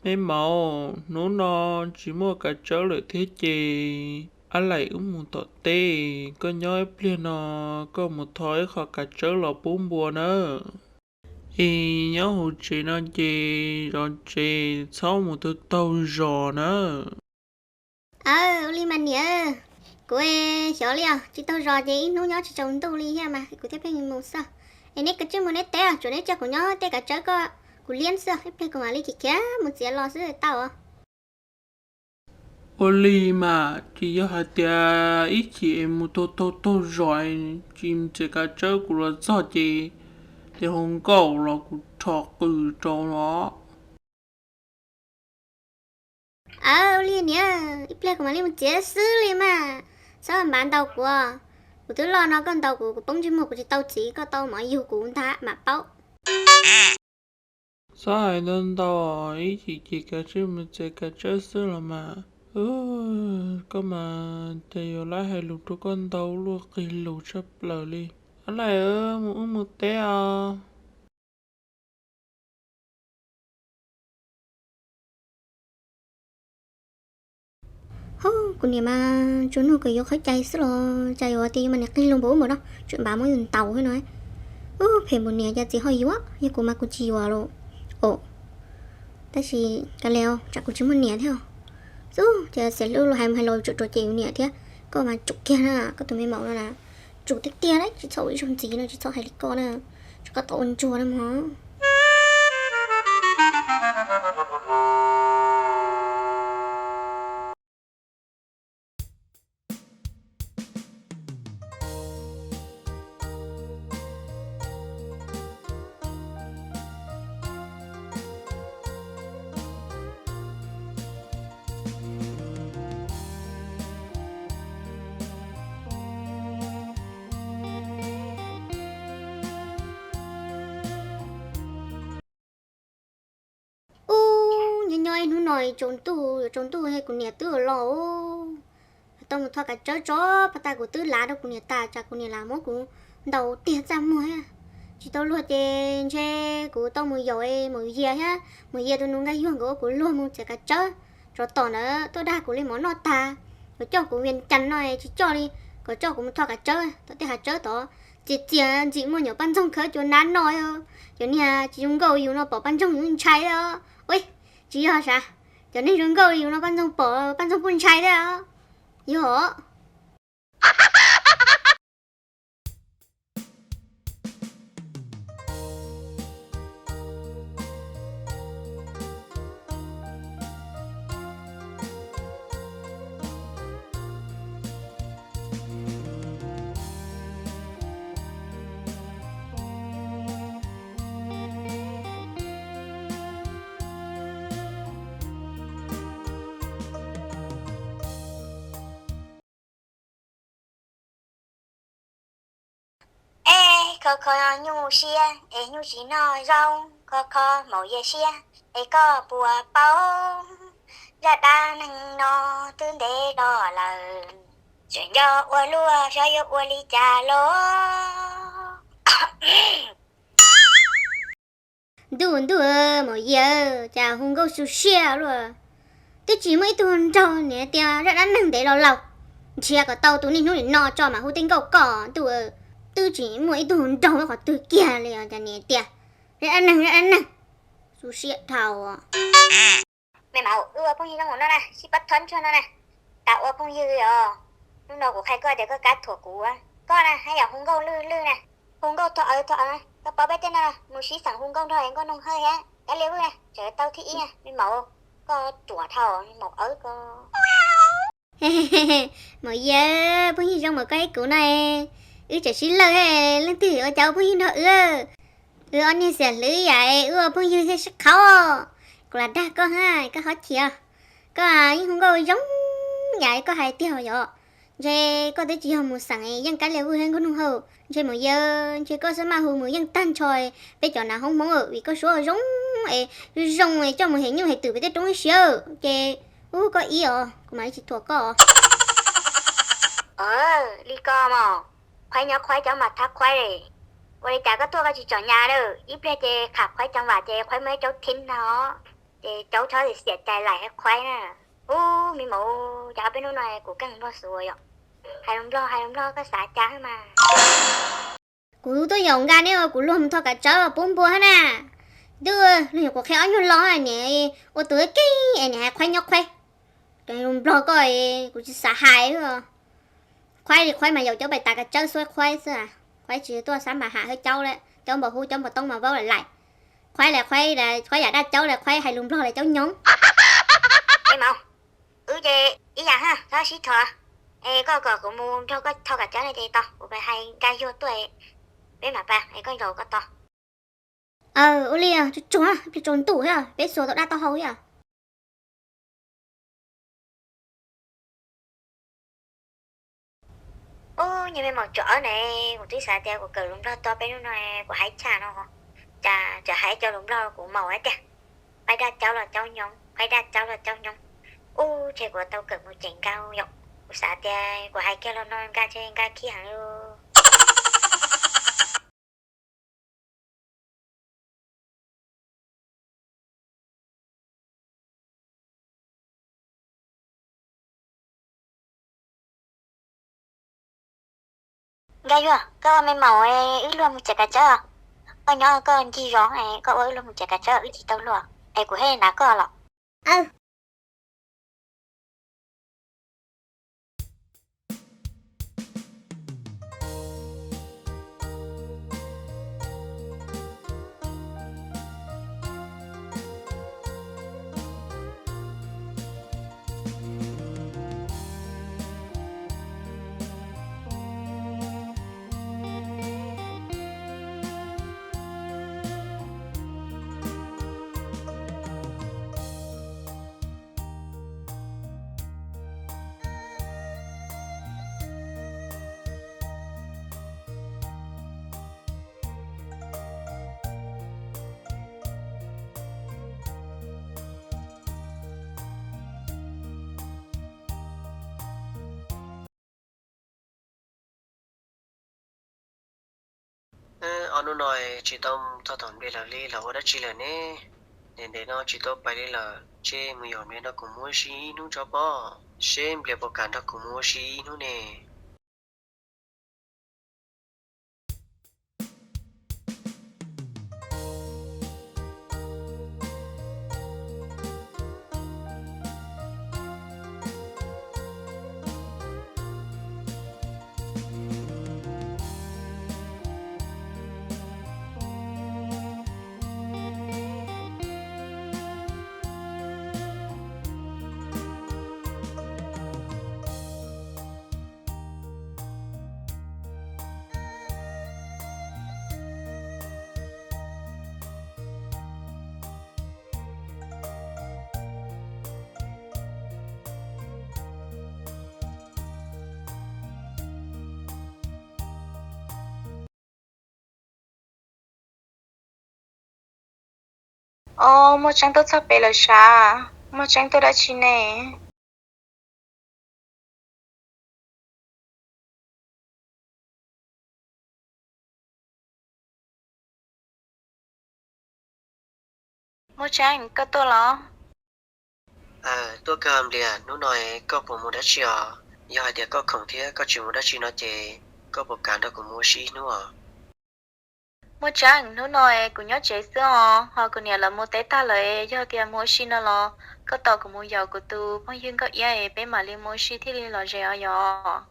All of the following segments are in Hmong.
Me maum, hnub no tsis muaj kav tsawb lawm thiab ces, ab laim wb mus tom teb, koj nyob ib pliag no, koj mus tho ib qho kav tsawb los pub npua nawb. Es nyob hauv tsev no ces zov tsev txhob mus taug taug zos nawb. Aw, ua li mas niam, kuv xyov li os, tsis taug zos ces ib hnub nyob tsis tsaus ntuj li thiab mas kuv thiaj pheej mus xwb. Es neb kav tsij mus neb teb, tsuas neb coj kuv nyob tej kav tsawb koj, kuv liab xwb, ib pliag kuv mam li khiav khiav mus txiav los xwb tau. Ua li mas, tsis yog hais tias ib chim es mus taug taug taug zos, tsis txiav kav tsawb kuv los txog ces, ces hu nkauj los kuv rho qws rau los. Aw, ua li niam, ib pliag kuv mam li mus txiav xwb li mas, txhob npav ntaus kuv. Kuv twb loj no koj ntaus kuv, kuv poob ntsej muag kuv tsis tau txiv, koj tau mov yug kuv ntag mam paub. Txhob hais ntau ntau, ib chim ces kav tsij mus txiav kav tsawb xwb los mas. Koj mas ces yuav laib hais lus rau koj ntau luaj qig lus tshaj plaws li. Ab laim, mus wb mus teb os. Hub, kuv niam mas tsuas nug kom yuav qhov cai xwb los cas yuav tias yuav mas niam qig lus npaum ub npaum no, tseem npav muab yus ntaus xwb no. Ub, phem npaum niam cas txiv ho yuav, yog kuv mas kuv tsis yuav lawm. Os, tab sis kav liam, tsam kuv tsis muaj niam thiab. Xub, ces xiam hlub los hais mus hais los tseem ruam cem yus niam thiab. Koj mas tsum kiag na, koj tus me maum no na, tsum tiag tiag lauj, tsis txhob ua ib zaug ntxiv no, tsis txhob hais li koj na, tsam koj tau ua ntsuag na mog. Ub, nyob nyob ib hnub no tsaus ntuj, yuav tsaus ntuj thiab kuv niam twb los. Tau mus thov kav tsawb tso, pas tas kuv twb lav rau kuv niam tas, tsam kuv niam lam muab kuv ntaus tiag txaj muag thiab. Tsis tau luag ces ntshe kuv tau mus yaum Maum Yias thiab, Maum Yias tus nus Nkaj Yuag nkawd ua kuv luag mus txiav kav tsawb. Tsov tom ntawd tuaj dag kuv li mov noj tag, kom coj kuv Vias Cas no tsis coj li, kom coj kuv mus thov kav tsawb tom tej hav tsawb tod. Txias txias ntxim muaj nyuam paj ntxoog khawb cua nab noj. Cov niag tsis zoo nkauj yus no pom paj ntxoog yus ntshai os. Ua, tsis yog sav, cov neeg zoo nkauj yus no paj ntxoog pom paj ntxoog kuj ntshai thiab. Yog. Es kho kho nyuj siab es nyuj tsis noj zaub, kho kho Maum Yias siab es koj puas paub? Zaj dab neeg no twb ntev los lawm, tseem nco ua luaj xyov yuav ua li cas los. Ntuj ntuj, Maum Yias, cas hu nkauj xu siab luaj. Twb tsis muaj ib tug nraug, niam tias zaj dab neeg ntev los laus, nrhiav kom tau tus niaj hnub nim no tso mam hu tej nkauj koj ntuj. Twb tsis muaj ib tug nraug qhov twg kiag li os, cas niam tias zaj dab neeg, zaj dab neeg, xu siab dhau. Me maum, wb ua phooj ywg zoo no na, sib pab thov ntsuag no na, tas ua phooj ywg os. Hnub no kuv qhia koj tias koj kab thuam kuv, koj na haj yam hu nkauj lwj lwj na, hu nkauj thov awv thov awv, koj paub peb tej no, mus sib xeem hu nkauj nrog nkauj noog hawj thiab kab liaj vwj na, tseem tau thib ib, me maum, koj ruam dhau, me maum awv ko. Maum Yias, phooj ywg zoo mas koj ib kuv no, wb tseem sib lawj, leej twg ua cas ua phooj ywg nrog wb? Wb ob niag xiam hlwb yam, wb ua phooj ywg thiaj sib qhaub. Kuv lam dag koj ha, koj ho chim. Koj yeej hu nkauj zoo yam koj hais tiag yom. Ntshe koj twb tsis yog mus xeem yeej kab liaj vwj thiab nkauj noog hawj, ntshe Maum Yias, ntshe koj xab maj hu mus yeej tag nrho peb cov nav hoob Hmoob vim koj suab zoo es zoo es coj mus hem nyuj hem twm pem tej roob ib siab ces, ub, koj ib os, kuv mam li tsis thuam koj. Li ko mas, qhuaib nyob qhuaib cov mas thab qhuaib. Ua li cas koj tuaj koj tsis tsom nyam lawm, ib pliag ces qham qhuaib cov vam ces qhuaib muaj ib cov thib no. Ces caub txhob xiam cai laim hais qhuaib na. Ub, me maum, cas peb hnub no kuv keej nplog xwb yom. Hais lus nplog, hais lus nplog koj xav cas mas. Kuv tuaj yaum Nkaj neb ua kuv luag mus thau kav tsawb pub npua hab na. Twb luag nyuam qhuav qhia ob nyuag lo niam ua tus keej es niam hais qhuaib nyob qhuaib. Ces lus nplog koj kuv tsis xav hais. Qhuaib li qhuaib mas yaum caub pais tas kav tsawb xuab qhuaib xwb. Qhuaib tsis tuaj xab npam ham hab caub lawm, caub npau hub caub npau toob mas vaub lawm laim. Qhuaib li qhuaib, qhuaib yam dab caub li qhuaib hais lus nplog li caub nyob. Ej maum, wb ces ib yam hab, txhob sib thov. Es koj kom kuv mus nrog koj thau kav tsawb no ces tau, kuv pais hais Nkaj Yuag tuaj, peb mam pais es koj ncaus koj tos. Aw, ua li, tsuag tsuag, plig tsaus ntuj thiab peb xuas tau dab tau hau thiab. Ub, nyuag me maum tsov na, kuv twb xav tias kuv kawm lus nplog tau peb hnub no kuv hais tshaj no, cas tseem hais cov lus nplog kuv maum hab tiag. Qhuaib dab caub los caub nyob, qhuaib dab caub los caub nyob. Ub, ntshe kuv tau kawm mus ceev Nkaj yom. Kuv xav tias kuv hais kiag los no Nkaj ntshe Nkaj khib heev li. Nkaj Yuag, koj ua me maum wb luag mus txiav kav tsawb. Koj nyob koj ncig zos, koj ua wb luag mus txiav kav tsawb wb tsis tau luag es kuv thiaj nrog koj los. Ob hnub no tsis tau txog thaum nplej lawm li los ua dab tsi lawm ne? Ntev ntev no tsis tau pais li lawm, ntshe mus yaum nplej nrog kuv mus ua si ib hnub tso pob, seb nplej puas kam nrog kuv mus ua si ib hnub ne. Ob, Muaj Tseeb tuaj txog pem lawm sav. Muaj Tseeb tuaj dab tsi ne? Muaj Tseeb, koj tuaj los? Tuaj kawg Nplias, hnub no koj puas mus dab tsi os? Yog hais tias koj khoom thiab koj tsis mus dab tsi no ces koj puas kam nrog kuv mus ua si ib hnub os? Muaj Tseeb, hnub no kuv nyob tsev xwb os, ho kuv niam lawv mus teb tag lawm, yog tias mus ua si no los koj tos kuv mus yaum kuv tus phooj ywg Nkauj Iab es peb mam li mus ua si thiaj li lom zem os yom.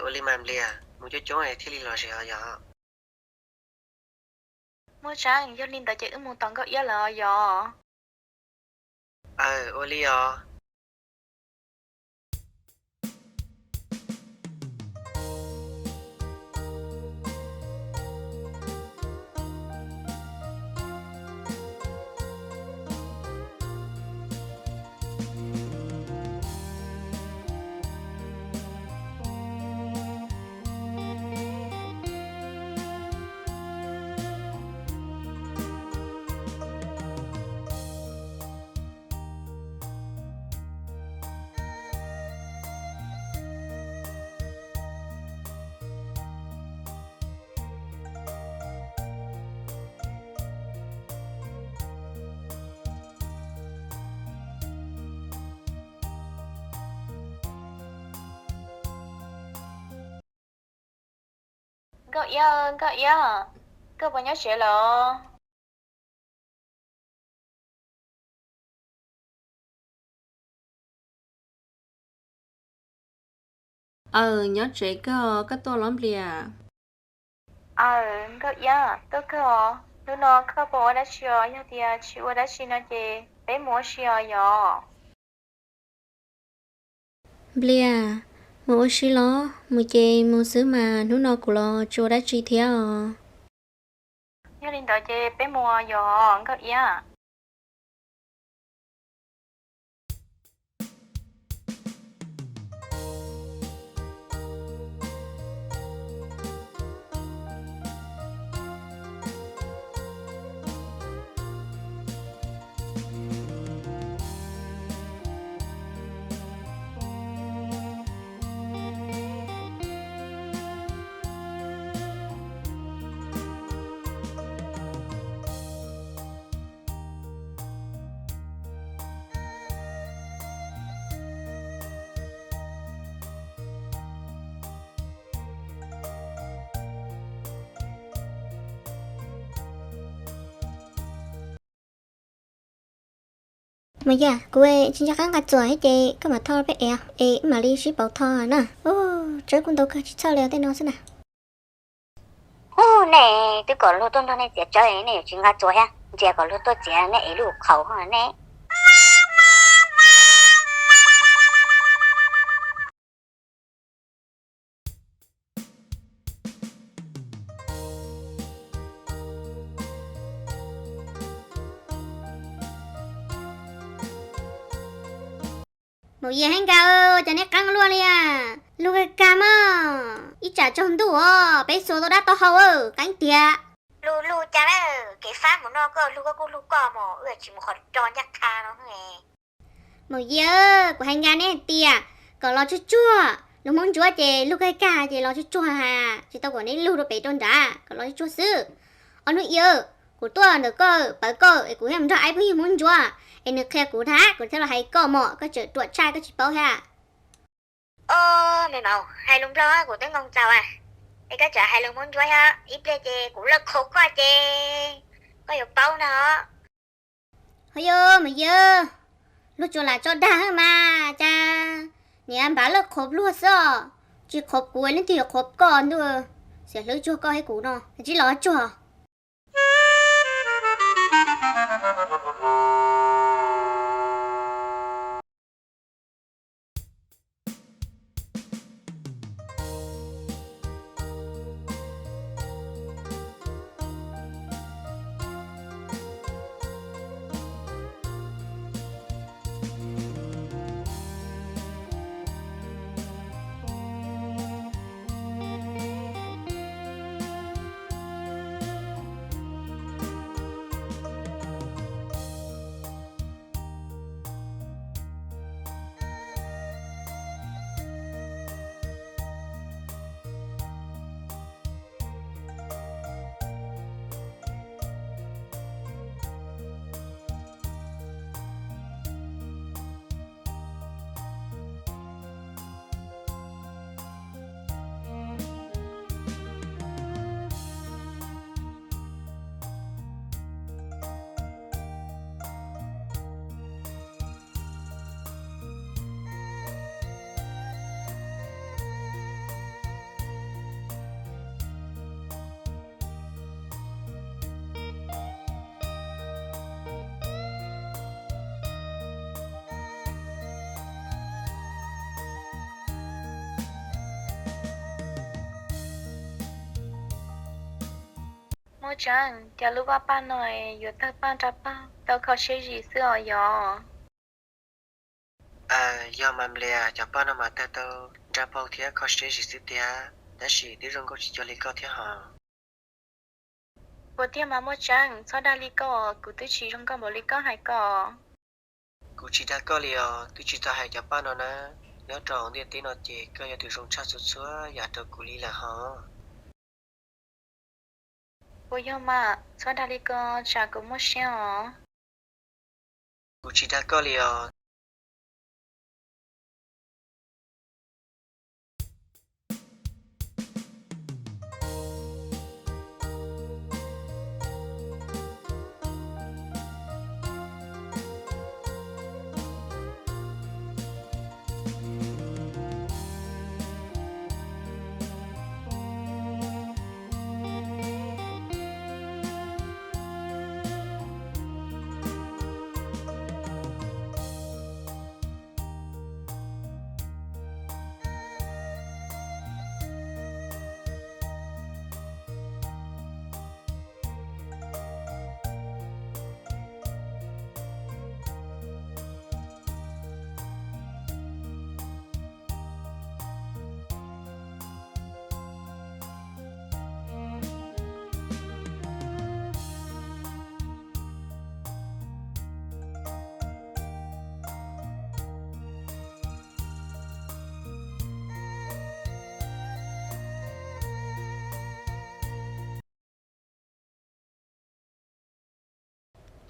Ua li mas Nplias, mus coob coob es thiaj li lom zem os yom. Muaj Tseeb, yog li ntawd ces wb mus tos Nkauj Iab lawm os yom. Ua li os. Nkauj Iab, Nkauj Iab, koj puas nyob tsev lawm? Aws, nyob tsev kawg, koj tuaj los Nplias? Aws, Nkauj Iab, tuaj kawg os. Hnub no koj puas ua dab tsi os? Yog tias tsis ua dab tsi no ces peb mus ua si os yog? Nplias, mus ua si los? Mus ces mus xwb mas, hnub no kuv los tsis ua dab tsi thiab os. Yog li ntawd ces peb mus yog Nkauj Iab. Mas yog kuv tsis nco qab nqa txuas thiab ces koj mam tho peb es, es wb mam li sib pauv tho na. Ub, tsawb kuj ntau kawg tsis txhawj li tej no xwb na. Ub, nej twb kom luag tuaj nrog nej txiav tsawb, nej yuav tsis nqa txuas thiab, ntsia kom luag tuaj txiav nej es lub qhaus ne. Maum Yias thiab Nkauj, cas neb qeeb luaj li a? Lug kawg kag mas, ib tsam tsaus ntuj os peb xuas tau dab tau hau, qeeb tiag. Lug lug cas na, kev fab mus no koj lug koj kuj lug koj mas, wb tsis mus qhov rog ncaj qha no. Maum Yias, kuv hais nkag neb hais tias kom los tsuag tsuag, lug Hmoob Ntsuab ces lug kawg kag ces los tsuag tsuag, tsis tau kom neb lug rau pem rau nrad, kom los tsuag tsuag xwb. Ob hnub i, kuv tuaj ntawm koj pawv koj es kuv thiaj mus nrog ib phooj ywg Hmoob Ntsuab, es nws qhia kuv ntag kuv thiaj los hais koj mas, koj tseem ruam tshaj koj tsis paub thiab. Os, me maum, hais lus Nplog kuv twb nkoo txaus a, es koj tseem hais lus Hmoob Ntsuab thiab, ib pliag ces kuv lawv qhuav koj ces koj yuav paub no. Ho yog Maum Yias, luag tsuas lam tso dag mas cas niam npam lawv qhuav luag xwb, tsis qhuav kuv leej twg yuav qhuav koj ntuj, xiam hlwb tsuag koj thiab kuv no, tsis los tsuag. Muaj tseeb, cas lub vaj paj no yuav tawg paj nrag paug tau kho siab zim xwb os yog? Yog mas Nplias, cov paj no mas tawg tau nrag paug thiab kho siab zim xwb tiag, tab sis twb zoo nkauj tsis cuag li koj thiab hos. Ua tiag mas Muaj Tseeb, txhob dag li koj, kuv twb tsis zoo nkauj npaum li koj hais ko. Kuv tsis dag koj li os, twb tsis tau hais cov paj no na. Nyob rau hauv ntiaj teb no ces koj yog tus zoo tshaj txhua txhua yam rau kuv li lawm hos. Puas yog mas, txhob dag li ko, tsam kuv muaj siab os. Kuv tsis dag koj li os.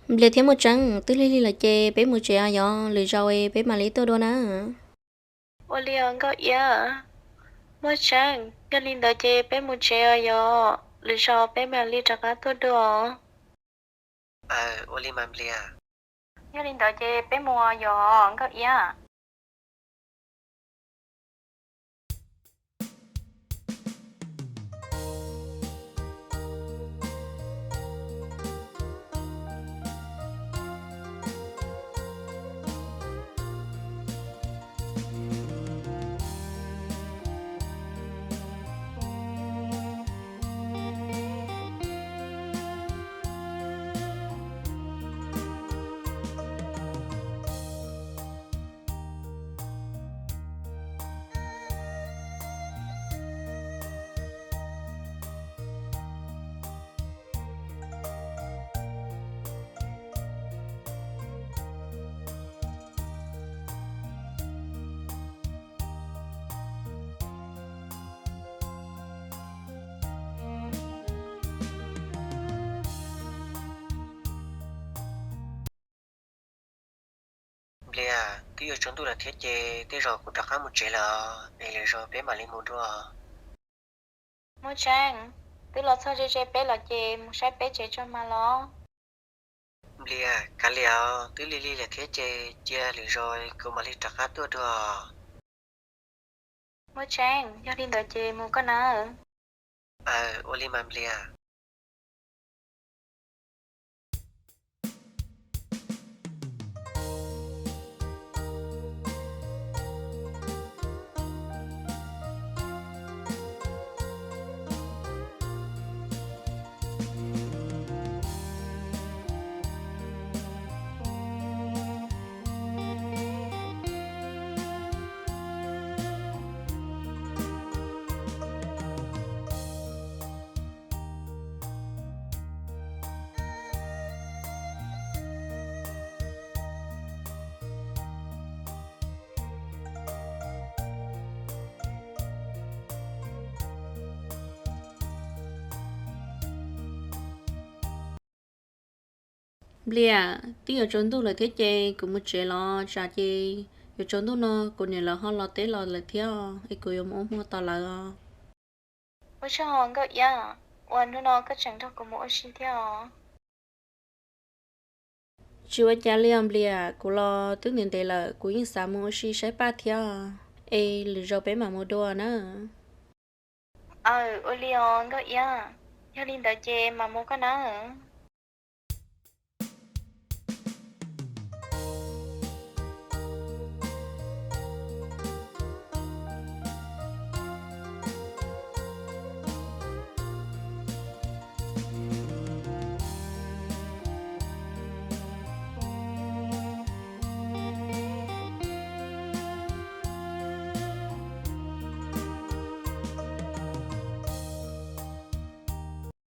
Nplias thiab Muaj Tseeb, twb lig lig lawm ces peb mus tsev os, yog lwm zaus peb mam li tuaj dua na. Ua li os Nkauj Iab. Muaj Tseeb, yog li ntawd ces peb mus tsev os, yog lwm zaus peb mam li rov qab tuaj dua. Aws, ua li mas Nplias. Yog li ntawd ces peb mus os, yog Nkauj Iab. Nplias, twb yuav tsaus ntuj lawm thiab ces tej zaum kuv rov qab mus tsev lawm, es lwm zaus peb mam li mus dua. Muaj Tseeb, twb los txog ze ze peb lawm ces mus saib peb tsev tso mas los. Nplias, kav liam, twb lig lig lawm thiab ces cia lwm zaus kuv mam li rov qab tuaj dua. Muaj Tseeb, yog li ntawd ces mus koj nawb. Aws, ua li mas Nplias. Nplias, twb yuav tsaus ntuj lawm thiab ces kuv mus tsev los tsam ces yuav tsaus ntuj no kuv niam lawv ho los teb los lawm thiab es kuv yuav mus ua hmo tos lawv os. Ua tsaug Nkauj Iab, uas hnub no koj tseem nrog kuv mus ua si thiab os. Tsis ua cas li os Nplias, kuv los twb ntev ntev lawm kuv yeej xav mus ua si saib Paj thiab, es lwm zaus peb mam mus dua nawb. Aws, ua li os Nkauj Iab, yog li ntawd ces mam mus koj nawb.